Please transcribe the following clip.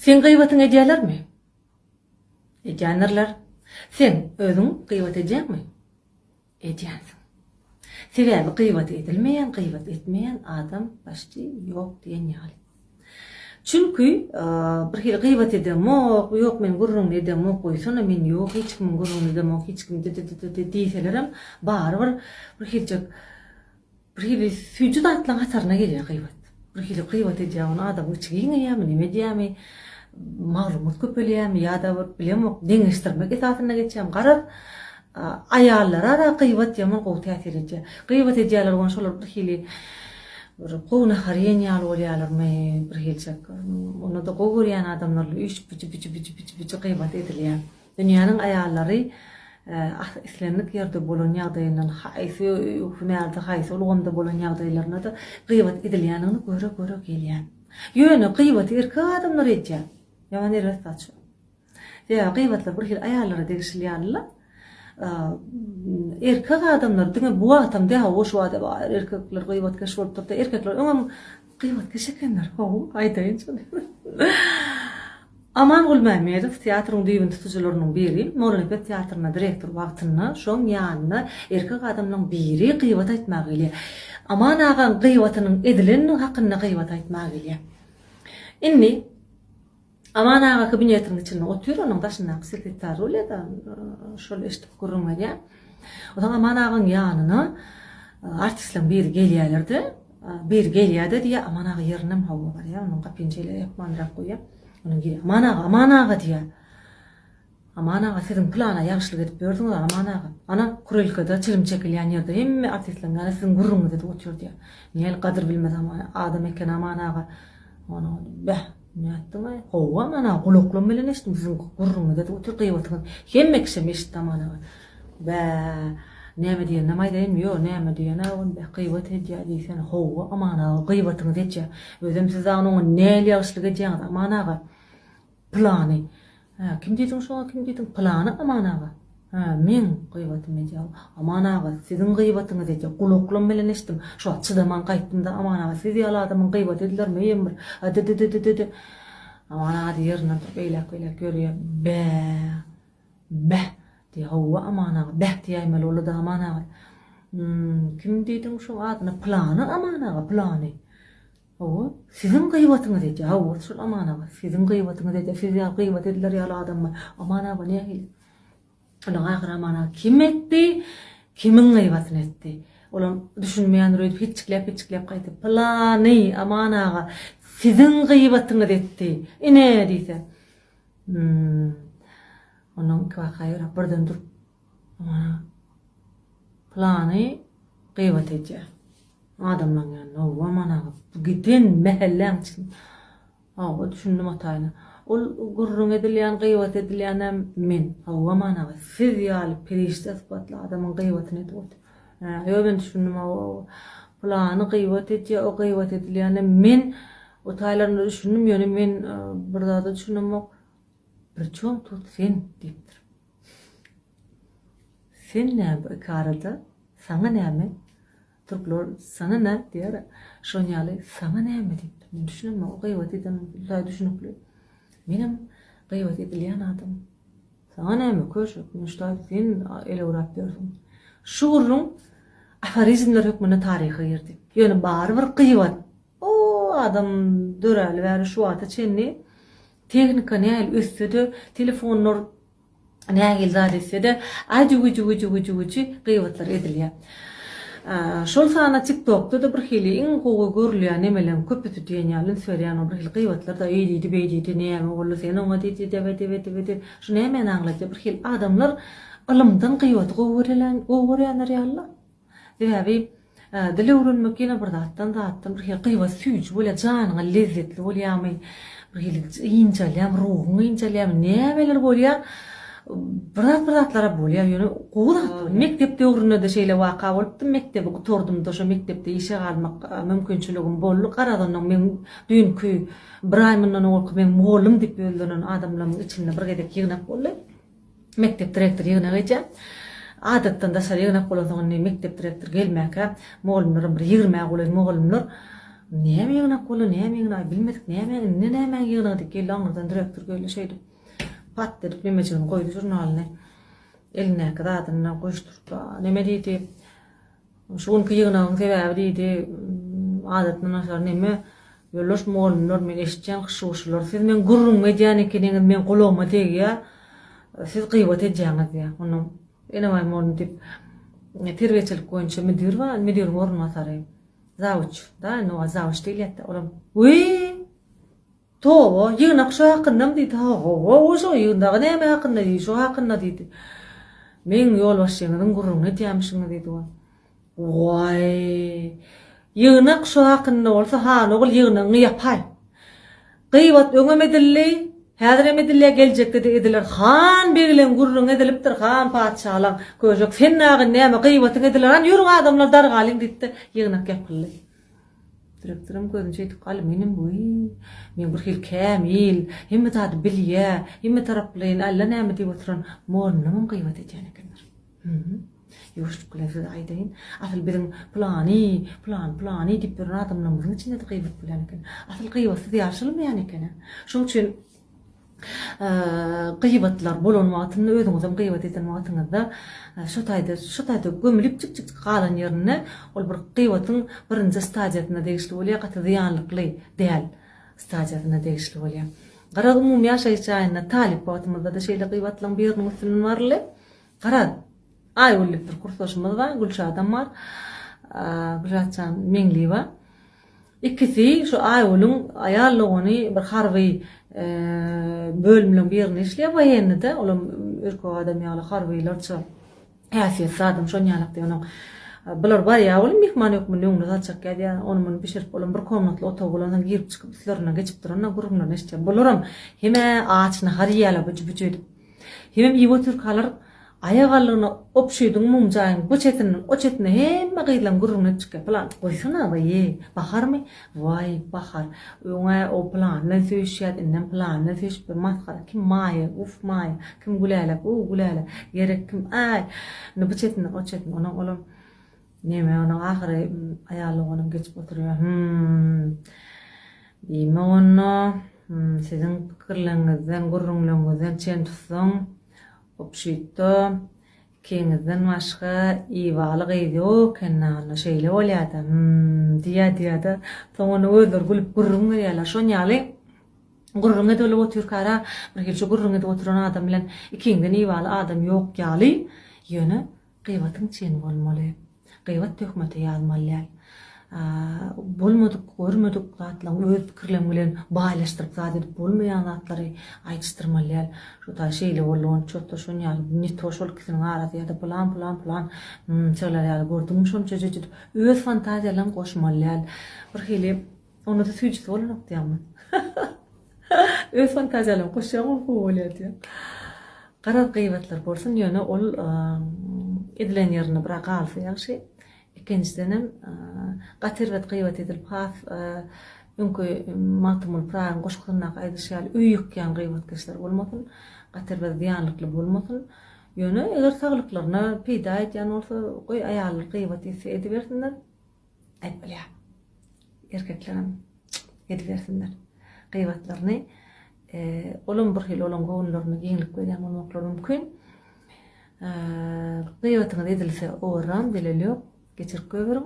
Seň gyýbatyňy edýälermi? Edýändirler. Sen özüň gyýbat edýäňmi? Edýänsiň. Sebäbi gyýbat edilmeýän, gyýbat etmeýän adam başdi ýok diýen ýaly. Çünki bir hili gyýbat edemok, ýok men gürrüňini edemok goýsana men ýok hiç kimiň gürrüňini edemok hiç kim d-d-d-d diýselerem barybir bir hiljek Bir hili süýji zatlaryň hataryna gelýär gybat. Bir hili gybat edýär, ony adamyň içi giňeýärmi, neme edýärmi, maglumat köpelýärmi ýa-da bir bilemok, deňeşdirmek esasynda geçýärmi, garaz, aýallara-da gybat ýaman gowy täsir edýär. Gybat edýärler ony şolar bir hili bir gowy nahar iýen ýaly bolýarlarmy, bir hiljek. Onda-da gowy görýän adamlar bilen üýşüp biji-biji-biji-biji gybat edilýär. Dünýäniň aýallary islendik ýerde bolan ýagdaýyndan, haýsy hünärde, haýsy ulgamda bolan ýagdaýlarynda-da gybat edilýändigini göre-göre gelýän. Ýöne gybaty erkek adamlar edýär. Ýaman erbet zat şu. Sebäbi gybatlar bir hili aýallara degişli ýaly-la. Erkek adamlar diňe bu wagtam däl, hawa şu wagta bar erkekler gybatkeş bolupdyr-da, erkekler öňem gybatkeş ekenler, hawa, aýdaýyn şony. Aman Gulmämmedow teatryň düýbüni tutujylarynyň biri, Mollanepes teatrynda direktor wagtynda şoň ýanyna erkek adamlaň biri gybat aýtmaga gelýär. Aman agaň gybatynyň edilenligi hakynda gybat aýtmaga gelýär. Indi Aman aga kabinetiniň içinde otyr, onuň daşyndaky sekretar bolýar-da, şol eşidip gürrüň berýär. Onsoň Aman agaň ýanyna artistleriň biri gelýärler-de, biri gelýär-de diýýär, Aman aga ýerindemi? Hawa barýar, onuň gapyny şeýle ýapmanrak goýýar. Onuň gelýär, Aman aga, Aman aga diýýär. Aman aga, siziň pylana ýagşylyk edip ýördüňiz-a, Aman aga. Ana, kurelkada, çilim çekilýän ýerde hemme artistleriň ýany siziň gürrüňiňizi edip otyr diýýär. Nähili gadyr bilmez Aman adam eken Aman aga. Onuň, Beh, nätdiň-aý? Hawa, Aman aga, gulaklam bilen eşitdim, siziň gürrüňiňizi edip otyr, gyýbatyňyzy. Hemme kişem eşitdi, Aman aga. Bä, näme diýeninem aýdaýynmy? Ýok, näme diýen-ä ol, beh, gyýbat edýär diýsene. Hawa, Aman aga, gyýbatyňyzy edýär. Özem siz dagy oňa nähili ýagşylyk edýäňiz, Aman aga? Pylany. Hä, kim diýdiň şoňa, kim diýdiň? Pylany, Aman aga. Hä, meň gyýbatym edýär. Aman aga, siziň gyýbatyňyzy edýär. Gulaklam bilen eşitdim. Şu wagt çydaman gaýtdym-da, Aman aga, siz ýaly adamyň gyýbaty edilermi, eýem bir? A-de-de-de-de-de. Aman aga ýerinden turup eýläk-beýläk ýörýär. Bä! Beh! Diýýär. Hawa, Aman aga, beh diýäýmeli boldy-da, Aman aga. Hum, kim diýdiň şoň adyny? Pylany, Aman aga, pylany. Hawa, siziň gyýbatyňyzy edýär. Hawa, şol Aman aga, siziň gyýbatyňyzy edýär. Siz ýaly gyýbat ediler ýaly adammy? Aman aga, nähili? Onuň ahyry Aman aga kim etdi, kimiň gyýbatyny etdi? Olam düşünmeýändir öýdüp hetjikläp-hetjikläp gaýtdy. Pylany, Aman aga, siziň gyýbatyňyzy etdi. Ine, diýse. Hum. Ondan ikibaka ýöräp birden durup, Aman aga, pylany gyýbat edýär. Adamlaň ýanynda, Hawa, Aman aga, bu giden mähelläň içinde. Hawa, düşündim ataýyna. Ol gürrüň edilýän, gyýbat edilýänem men. Hawa, Aman aga, siz ýaly perişde sypatly adamyň gyýbatyny edip otyr. Hä, ýok, men düşündim, hawa, hawa. Pylany gyýbat edýär, o gyýbat edilýänem men. O taýlaryna düşündim, ýöne men bir zada düşünemok. Priçom tut sen diýipdir. Sen näme bu iki arada? Saňa näme? Türkler sana ne diýer. Şon ýaly saňa näme diýipdir. Men düşünemok. O gyýbat eden hudaý düşünikli. Menem gyýbat edilýän adam. Saňa näme köşek? Men şu taýda sen elewräp ýörsüň. Şu gürrüň aforizmler hökmünde taryha girdi. Ýöne barybir gyýbat O adam döräli bäri şu wagta çenli tehnika nähili össe-de, telefonlar nähili zat etse-de, ajy-güji-güji-güji-güji gyýbatlar edilýär. Şol sanda TikTokda-da bir hili iň gowy görülýän nemeleň köpüsi diýen ýaly üns berýän ol bir hili gyýbatlar-da, eý diýdi, beý diýdi, näme boldy, sen oňa diýdi, debe, debe, debe, debe. Şu nämäni aňladýar? Bir hili adamlar ylymdan gyýbaty gowy görýänler ýaly-la. Sebäbi dil öwrenmek ýene bir zatdan zatdan bir hili gyýbat süýji bolýar, janyňa lezzetli bolýarmy, bir hili ynjalýarmy, ruhuň ynjalýarmy, nämeler bolýar, bir zat bir zatlara bolýar, ýöne gowy zat bu. Mekdep döwründe-de şeýle waka bolupdy, mekdebi gutardym-da şo mekdepde işe galmak mümkinçiligim boldy. Garaz onnoň meň düýnki bir aý mundan owalky meň mugallym diýip ýüzlenen adamlarymyň içinde bir gezek ýygnak boldy. Mekdep direktory ýygnak edýär. Adatdan daşary ýygnak bolansoň indi mekdep direktory gelmäkä mugallymlaram bir ýigrimä golaý mugallymlar. Näme ýygnak boldy, näme ýygnak, bilmedik, näme, indi nämäň ýygnagy diýip geldi, aňyrdan direktor geldi şeýdip. Pat edip nemejigini goýdy žurnalyny. Elindäki zadyny goýuşdyryp, neme diýdi. Şu günki ýygnagyň sebäbi diýdi, adatdan daşary neme, ýoldaş mugallymlar, men eşitýän hyşy-wyşylary, siz meň gürrüňimi edýän ekeniňiz, meň gulagyma degýär, siz gybat edýäňiz diýýär. Onnoň Enebaý mugallym diýip, terbiýeçilik boýunça müdir bar, müdiriň orunbasary, zawuç, da, indi oňa zawuç diýilýär-de, olam, Wiý! Toba, ýygnak şo hakyndamy diýdi. Hawa, şo ýygnagy näme hakynda diýdi, şo hakynda diýdi. Meň ýolbaşçyňyzyň gürrüňini edýämişiňiz diýdi ol. Waý, ýygnak şo hakynda bolsa, han ogul ýygnagyňy ýapaý. Gybat öňem edildi, häzirem edilýär, geljekde-de ediler. Han begleň gürrüňi edilipdir, han patyşalaň. Köşek, sen dagy näme gybatyň ediler, hany ýörüň adamlar dargalyň diýdi-de, ýygnak ýapyldy. Direktoram gözüni şeýdip galdy, menem wiý, men bir hili kämil, hemme zady bilýä, hemme taraplaýyn alla näme diýip oturan mugallymlaňam gybat edýän ekenler. Hü-hü. Ýuwaşlyk bilen size aýdaýyn, asyl biziň pylany, pylany, pylany diýip ýören adamlarymyzyň içinde-de gybat bolýan eken. Asyl gybatsyz ýaşalmaýan eken-ä. Şonuň üçin Gybatlar bolan wagtynda özüňizem gybat eden wagtyňyzda şo taýda şo taýda gömülip jik-jik galan ýerinde ol bir gybatyň birinji stadiýasyna degişli bolýar, gaty zyýanlykly däl stadiýasyna degişli bolýar. Garaz umumy ýaşaýyş jaýynda talyp wagtymyzda-da şeýle gybatlaryň biriniň üstünden baryldy. Garaz, Aýgül diýip bir kursdaşymyz bar, Gülşadam bar. Gülşatjan Meňliýewa. Ikisi şu Aýgülüň aýal dogany bir harby bölümleň birinde işleýär woýennide. Olam erkek adam ýaly harbylarça häsiýetli adam şon ýalak diýen onuň. Bular barýar welin myhman hökmünde öňüne saçak ýazýar, ony-muny bişirip olam bir komnatly otag bolansoň girip çykyp üstlerinden geçip duranda gürrüňlerini eşitýär. Bularam hem-ä aç nahar iýýärler büji-büji edip. Hemem iýip otyrkalar aýagallygyna obşüdiň mum jaýyň bu çetinden o çetine hemme gyzlaň gürrüňini edip çykýar. Pylan, goýsana, waý, Baharmy? Waý, Bahar, öň-ä o pylan bilen söýüşýärdi, indem pylan bilen söýüşip ýör, masgara, kim Maýa, uf, Maýa, kim Gülälek, u, Gülälek, gerek kim, aý, indi bu çetinden o çetine, onuň olam Neme onuň ahyry aýal doganym geçip oturýar. Hüm. Diýmek onda, siziň pikirleriňizden, gürrüňleriňizden çen tutsaň, obşitda ikiňizden başga ibaly gyz ýok eken-dä onda, şeýle bolýa-da, hüm, diýýä-diýýä-de, soň onda özleri gülüp gürrüň berýärler. Şon ýaly gürrüň edilip otyrkara, birhili şu gürrüň edip oturan adam bilen ikiňden ibaly adam ýok ýaly, ýöne Gybatyň çeni bolmaly. Gybat töhmete ýazmaly däl. Bolmadyk, görmedik zatlaryň öz pikirleň bilen baýlaşdyryp zat edip bolmaýan zatlary aýdyşdyrmaly däl. Şu taý şeýle boldy, onça-da şon ýaly, ne to şol ikisiniň arasy ýa-da pylan, pylan, pylan, şolar ýaly gördüňmi şonça jüjüdip öz fantaziýalaryňy goşmaly däl. Bir hili Onda-da süýjüsi bolanok diýýäňmi? Öz fantaziýalaryňy goşýaň ol gowy bolýar diýýäň. Garaz gybatlar bolsun ýöne ol edilen ýerinde biraz galsa ýagşy. Ikinjidenem gaty erbet gybat edilip has öňki Magtymguly Pyragyň goşgusyndaky aýdyşy ýaly öý ýykýan gybatkeşler bolmasyn. Gaty erbet zyýanlykly bolmasyn. Ýöne eger saglyklaryna peýda edýän bolsa goý aýallar gybat etse edibersinler. Aýt bolýar. Erkeklerem edibersinler. Gybatlaryny olam bir hili olaň göwünlerine giňlik berýän bolmaklary mümkin. Gybatyňyz edilse owarram zelel ýok. Geçirip goýberiň.